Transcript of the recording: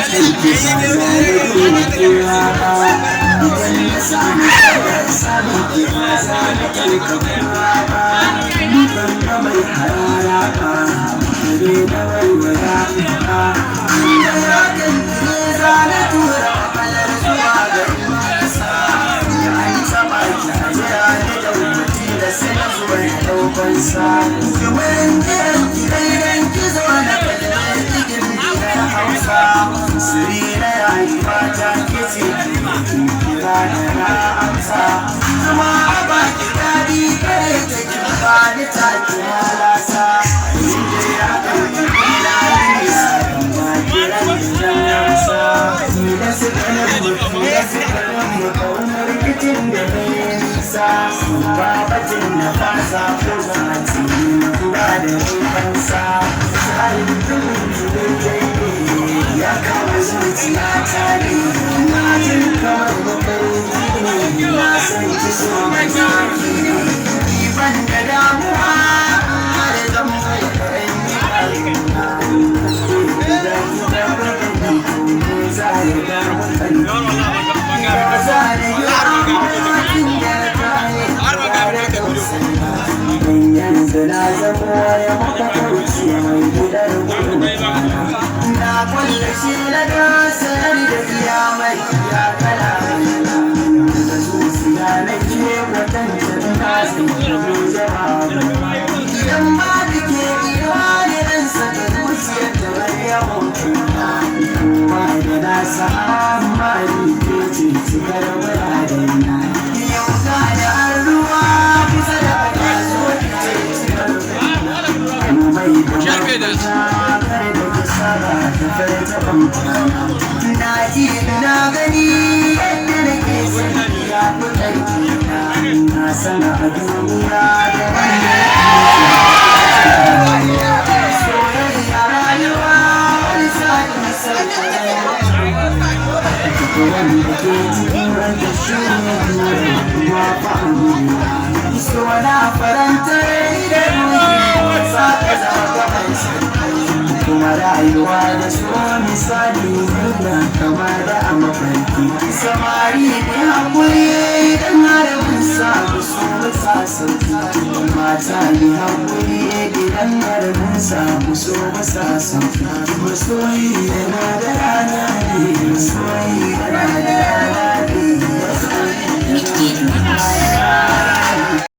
San ki ba za na daina kewa ba. Idan na samu damar samun ki, ba za na ɗauka kowa ba. Ni ban ga mai harara ba, bare na waiwaya ba. Inda ya ganki ne za na tura matsalar zuwa ga ƙasa. Ya an taɓa ki a jira ni da wuce da sai na zo na ɗaukan sa. Jimirin jiran ki daidan ki zo na kalle ki, gimbiyar Hausa. Siri na rayuwa ta ke ce, ki kira da na amsa. Zuma a baki daɗi kare ta, ki bani ta ki lasa. Inda ya ɗauki na yi nisa, ba kiran da amsa. Tilas ganin mu, tilas ganin mu, kaunar rikicin da na yi nisa. Ba batun na fasa ko za a ce ba da fansa. Tsarin dubin daidai ne, ya kama zuciya ta ne. Na jin kamar mafarki ne, na san ki so mai zaki ne. Ni ban da damuwa har zan mai karen. Idan ka da ni za ya damu kanki. Za na yi tun da kayan tare da tausayi. Yanzu na zama ya maka mai gudar gudu. Na kulle shi na ga sanar da kiyamar ya kala. Da zuciya nake kwatanta na zai jawabi. Idan ba da ke ina ne ran saka zuciyar ta bar yawan kuna. Kowa da nasa, amma ni ke ce cikar muradina. Yau ga da ruwa kusa da ka zo ki ce cikar komai da mafita, kar da ki saba ta farta bankwana. Na ji na gani yadda nake son ya fi ƙarfi na. Na sana a duniya da wanda soyayya rayuwa wani sa'in sai wanda ke cikin ranta shi ne ya fa. So na faranta rai da ruhi, sa ka zama kamar kuma rayuwa da so misali na kama da a mafarki. Samari ne haƙuri, idan har mun samu so sa sauki. Mata ne haƙuri, idan har mun samu so sa sauki. Masoyi yana da rana ne, masoyi yana da rana ne. Midgate Mix.